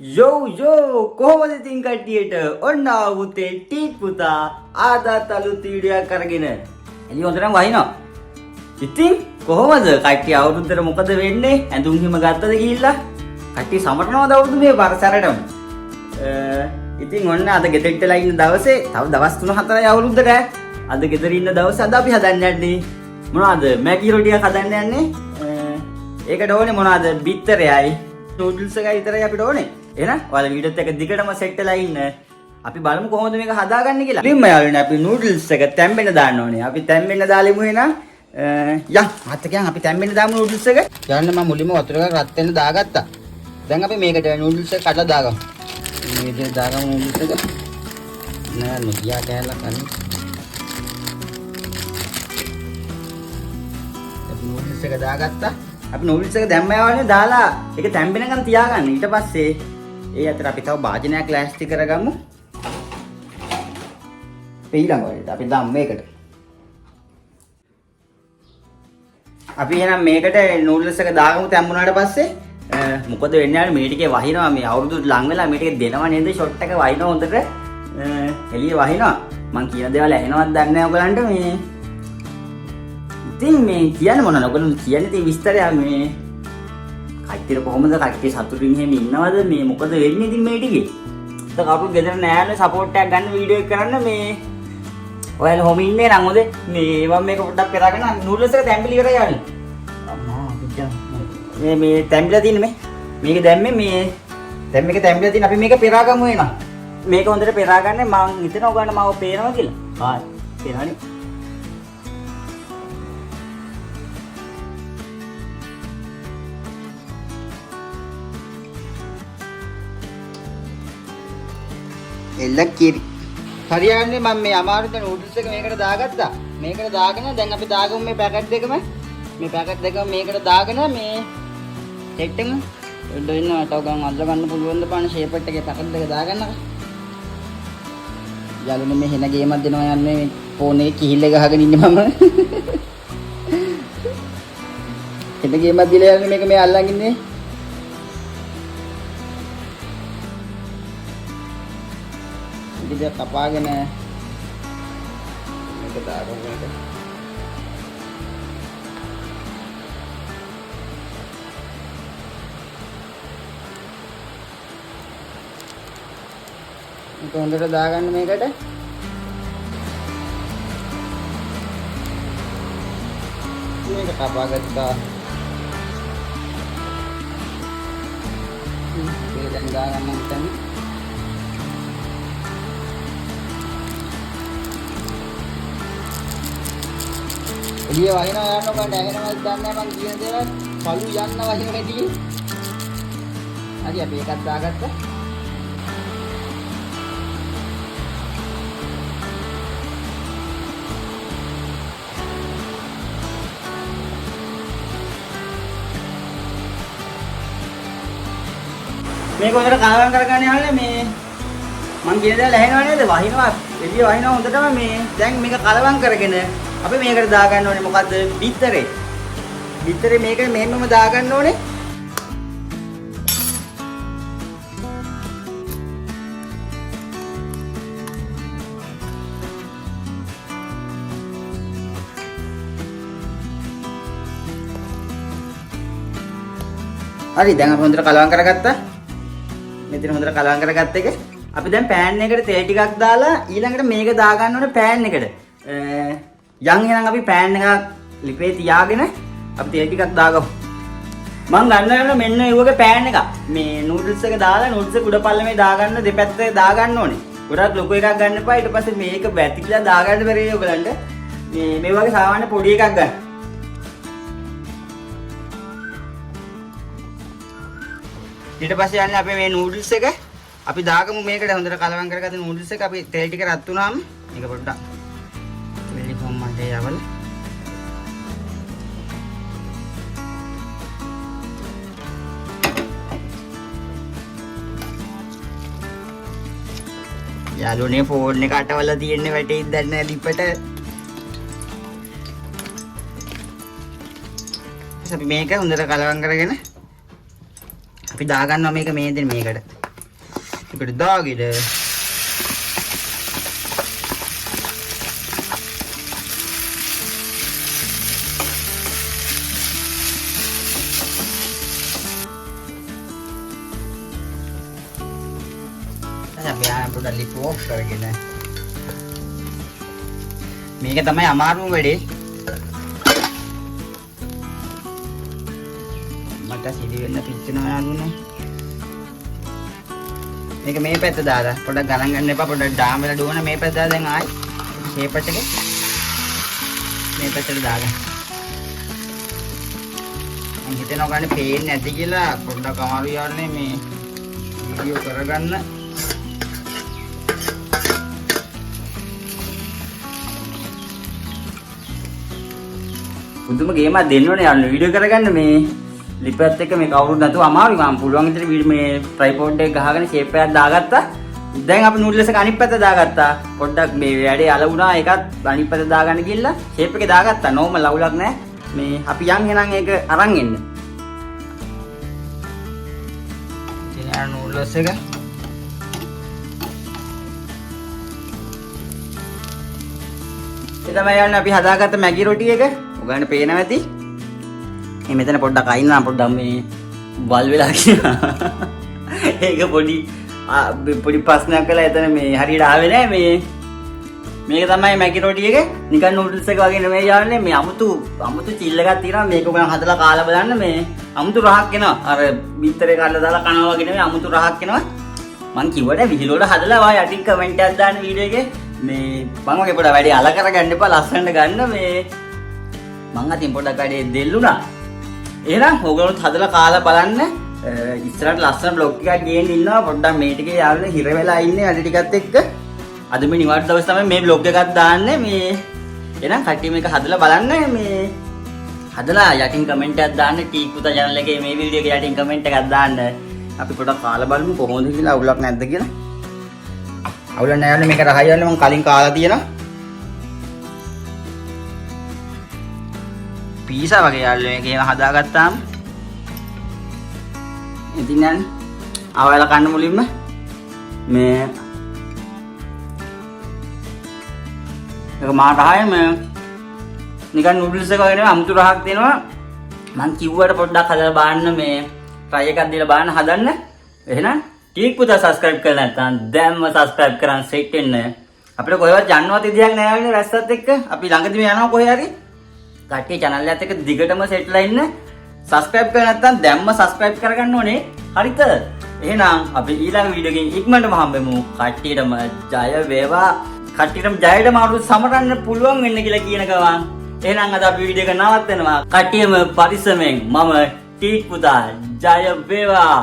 යෝ යෝ, කොහොමද ඉතින් කට්ටියට? ඔන්න ආවුතේ ටීට් පුතා ආදත් අලුත් වීඩියෝ එකක් අරගෙන. එළිය හොඳටම වහිනවා. ඉතින් කොහොමද කට්ටිය, අවුරුද්දට මොකද වෙන්නේ? ඇඳුම් හිම ගත්තද ගිහිල්ලා? කට්ටිය සමරනවද අවුරුදු මේ වරසරටම? ඉතින් ඔන්න අද ගෙදරට වෙලා ඉන්න දවසේ, තව දවස් 3-4යි අවුරුද්දට ඈ. අද ගෙදර ඉන්න දවසේ අද අපි හදන්න යන්නේ මොනවද? මැගි රොටියක් හදන්න යන්නේ. ඒකට ඕනේ මොනවද? බිත්තරයයි නූඩල්ස් එකයි විතරයි අපිට ඕනේ. එහෙනම් ඔයාලා වීඩියෝත් එක දිගටම සෙට් වෙලා ඉන්න. අපි බලමු කොහොමද මේක හදාගන්නේ කියලා. මුලින්ම යාළුවනේ අපි නූඩල්ස් එක තැම්බෙන්න දාන්න ඕනේ. අපි තැම්බෙන්න දාලෙමු එහෙනම්. යන් මාත් එක්ක යන්, අපි තැම්බෙන්න දාමු නූඩල්ස් එක. යන්න, මම මුලින්ම වතුර එකක් රත් වෙන්න දාගත්තා. දැන් අපි මේකට නූඩල්ස් එක කඩලා දාගමු. මේ විදිහට දාගමු නූඩල්ස් එක. නෑ නේ, ගියා කෑල්ලක් අනේ. අපි නූඩල්ස් එක දාගත්තා. අපි නූඩල්ස් එක දැම්ම යවන්නේ, දාලා ඒක තැම්බෙනකන් තියාගන්න. ඊට පස්සේ ඒ අතර අපි තව භාජනයක් ලෑස්ති කරගමු. ඊළඟ වලට අපි දාමු මේකට. අපි එහෙනම් මේකට නූඩල්ස් එක දාගමු තැම්බුනාට පස්සේ. මොකද වෙන්නේ යාළුවනේ, මේ ටිකේ වහිනවා. මේ අවුරුදු ලං වෙලා මේ ටික දෙනව නේද ෂොට් එක? වහිනවා හොඳට. එළිය වහිනවා. මං කියන දේවල් ඇහෙනවද දන්නේ නැහැ ඔයගලන්ට. මේ ඉතින් මේ කියන්න මොනවද ඔයගොල්ලෝ කියන්නේ ඉතින් විස්තරය මේ කට්ටියට කොහොමද, කට්ටිය සතුටින් එහෙම ඉන්නවද, මේ මොකද වෙන්නේ ඉතින් මේ ටිකේ? ඉතින් කවුරුත් ගෙදර නෑනේ සපෝට් එකක් ගන්න වීඩියෝ එක කරන්න. මේ ඔයාලා හොම ඉන්නේ නම් හොඳේ. මේ මම මේක පොඩ්ඩක් පෙරාගෙන, නූඩල්ස් එක තැම්බිලි ඉවරයි යාළුවනේ. අම්මා පිටා, මේ මේ තැම්බිලා තියෙන්නේ. මේ මේක දැම්මේ, මේ දැන් මේක තැම්බිලා තියෙන. අපි මේක පෙරාගමු එහෙනම්. මේක හොඳට පෙරාගන්න. මං හිතනවා ඔයගොල්ලන්ට මාව පේනවා කියලා. ආ, පේනවනේ. එල්ල කිරි. හරියන්නේ මම මේ අමාරුද නූඩල්ස් එක මේකට දාගත්තා. මේකට දාගෙන දැන් අපි දාගමු මේ පැකට් දෙකම. මේ පැකට් දෙකම මේකට දාගෙන මේ සෙට් එකම එන්න ඉන්න තව ගමන් අල්ල ගන්න පුළුවන් ද බලන්න ෂේප් එකේ පැකට් දෙක දාගන්නකෝ. යාළුවනේ, මේ හෙන ගේමක් දෙනවා යන්නේ. මේ ෆෝන් එකේ කිහිල්ල ගහගෙන ඉන්නේ මම. හෙන ගේමක් දීලා යන්නේ මේක මේ අල්ලන් ඉන්නේ. ඉතින් කපාගෙන මේක දාගමු මේක. මේක හොඳට දාගන්න මේකට. මේක කපාගත්තා. මේක දැන් දාගන්න හිතන්නේ. එළිය වහිනවා යන්න ඔබට ඇහෙනවද දන්නේ නැහැ මං කියන දේවල්. පළු යන්න වහින හැටි. හරි, අපි ඒකත් දාගත්තා. මේක හොඳට කලවම් කරගන්න යන්නේ. මේ මං කියන දේවල් ඇහෙනව නේද? වහිනවා, එළිය වහිනවා හොඳටම. මේ දැන් මේක කලවම් කරගෙන අපි මේකට දාගන්න ඕනේ මොකද්ද? බිත්තරේ. බිත්තරේ මේක මෙහෙමම දාගන්න ඕනේ. හරි, දැන් අපි හොඳට කලවම් කරගත්තා. මෙතන හොඳට කලවම් කරගත්ත එක අපි දැන් පෑන් එකට තෙල් ටිකක් දාලා ඊළඟට මේක දාගන්න ඕනේ පෑන් එකට. යන් එහෙනම් අපි පෑන් එකක් ලිපේ තියාගෙන අපි තෙල් ටිකක් දාගමු. මං ගන්න යන මෙන්න ඒ වගේ පෑන් එකක්. මේ නූඩල්ස් එක දාලා නූඩල්ස් එක උඩ පල්ලමේ දාගන්න, දෙපැත්තේ දාගන්න ඕනේ. ගොඩක් ලොකු එකක් ගන්න එපා. ඊට පස්සේ මේක වැතිරිලා දාගන්න බැරි වෙයි ඔයගලන්ට. මේ මේ වගේ සාමාන්‍ය පොඩි එකක් ගන්න. ඊට පස්සේ යන්නේ අපේ මේ නූඩල්ස් එක අපි දාගමු මේකට. හොඳට කලවම් කරගත්ත නූඩල්ස් එක අපි තෙල් ටික රත් වුණාම මේක පොඩ්ඩක් වෙලි කොම්මන්ට යවල යාළුවනේ, ෆෝන් එක අටවලා තියෙන්නේ, වැටෙයිද දන්නේ නැහැ ලිපට. අපි මේක හොඳට කලවම් කරගෙන අපි දාගන්නවා මේක මේ දෙන මේකට. එකට දාගෙන අපි ආයෙ පොඩ්ඩක් ලිප ඔෆ් කරගෙන මේක තමයි අමාරුම වැඩේ. මට සිදි වෙන්න පිච්චෙනවා යාළුවනේ. මේක මේ පැත්ත දාලා පොඩ්ඩක් ගණන් ගන්න එපා, පොඩ්ඩක් ඩාම් වෙලා දුවන මේ පැත්ත දාලා දැන් ආයි ෂේප් එක මේ පැත්තට දාගන්න. මං හිතනවා ගන්න පේන්නේ නැති කියලා, පොඩ්ඩක් අමාරු යාළුවනේ මේ වීඩියෝ කරගන්න. පුදුම ගේමක් දෙන්න ඕනේ යාළුවනේ වීඩියෝ කරගන්න. මේ ලිපත් එක්ක මේ කවුරුත් නැතුව අමාරුයි. මම පුළුවන් විදිහට වීඩියෝ මේ ට්‍රයිපෝඩ් එක ගහගෙන ෂේප් එකක් දාගත්තා. දැන් අපි නූඩ්ල්ස් එක අනිත් පැත්ත දාගත්තා. පොඩ්ඩක් මේ වැඩේ අල වුණා, ඒකත් අනිත් පැත්ත දාගන්න ගිහලා ෂේප් එකේ දාගත්තා. නෝමල් අවුලක් නෑ. මේ අපි යන් එහෙනම් ඒක අරන් එන්න. ඉතින් අර නූඩ්ල්ස් එක ඒ තමයි යන්නේ අපි හදාගත්ත මැගි රොටි එක. ඔයගොල්ලන්ට පේනවා ඇති. මේ මෙතන පොඩ්ඩක් අයින් වුණා, පොඩ්ඩක් මේ වල් වෙලා කියනවා. ඒක පොඩි ප්‍රශ්නයක් වෙලා එතන මේ හරියට ආවේ නෑ. මේක තමයි මැගි රොටි එක. නිකන් නූඩ්ල්ස් එක වගේ නෙමෙයි යාළුවනේ. මේ අමුතු චිල් එකක් තියෙනවා. මේක ඔයගොල්ලන් හදලා කාලා බලන්න. මේ අමුතු රහක් එනවා. අර බිත්තරේ කාලා දාලා කනවා වගේ නෙමෙයි, අමුතු රහක් එනවා. මං කිව්වට විහිළුවට හදලා ඔයා යටින් කමෙන්ට් එකක් දාන්න වීඩියෝ එකේ. මේ මං වගේ පොඩ වැඩේ අල කරගන්න එපා, ලස්සනට ගන්න. මේ මං අතින් පොඩක් වැඩේ දෙල්ලුණා. එහෙනම් ඔයගොල්ලොත් හදලා කාලා බලන්න. ඉස්සරහට ලස්සන බ්ලොග් එකක් ගේන්න ඉන්නවා. පොඩ්ඩක් මේ ටිකේ යාළුවනේ හිර වෙලා ඉන්නේ වැඩ ටිකත් එක්ක. අද මේ නිවාඩු දවස් තමයි මේ බ්ලොග් එකක් දාන්නේ. මේ එහෙනම් කට්ටිය මේක හදලා බලන්න. මේ හදලා යටින් කමෙන්ට් එකක් දාන්න. ටීක් පුතා චැනල් එකේ මේ වීඩියෝ එක යටින් කමෙන්ට් එකක් දාන්න. අපි පොඩක් කාලා බලමු කොහොමද කියලා, අවුලක් නැද්ද කියලා. අවුලක් නෑ යාළුවනේ, මේක රහයි යාළුවනේ, මං කලින් කාලා තියෙනවා. පීසා වගේ යාළුවනේ මේක එහෙම හදාගත්තාම. ඉතින් යන්නේ ආවලා කන්න මුලින්ම මේ ඒක මා රහයි. මේ නිකන් නූඩ්ල්ස් එක වගේ නෙවෙයි, අමුතු රහක් තියෙනවා. මං කිව්වට පොඩ්ඩක් හදලා බලන්න, මේ try එකක් දීලා බලන්න හදන්න. එහෙනම් ටීක් පුතා සබ්ස්ක්‍රයිබ් කරලා නැත්නම් දැන්ම සබ්ස්ක්‍රයිබ් කරන් සෙට් වෙන්න. අපිට කොහෙවත් යන්නවත් විදියක් නෑ යාළුවනේ වැස්සත් එක්ක. අපි ළඟදිම යනවා කොහේ හරි. කට්ටිය channel එකත් එක්ක දිගටම සෙට්ලා ඉන්න. සබ්ස්ක්‍රයිබ් කරලා නැත්නම් දැන්ම සබ්ස්ක්‍රයිබ් කරගන්න ඕනේ. හරිද? එහෙනම් අපි ඊළඟ වීඩියෝ එකකින් ඉක්මනටම හම්බෙමු. කට්ටියටම ජය වේවා. කට්ටියටම ජයටම අවුරුදු සමරන්න පුළුවන් වෙන්න කියලා කියන ගමන් එහෙනම් අද අපි වීඩියෝ එක නවත්තනවා. කට්ටියම පරිස්සමෙන්. මම ටීක් පුතා. ජය වේවා.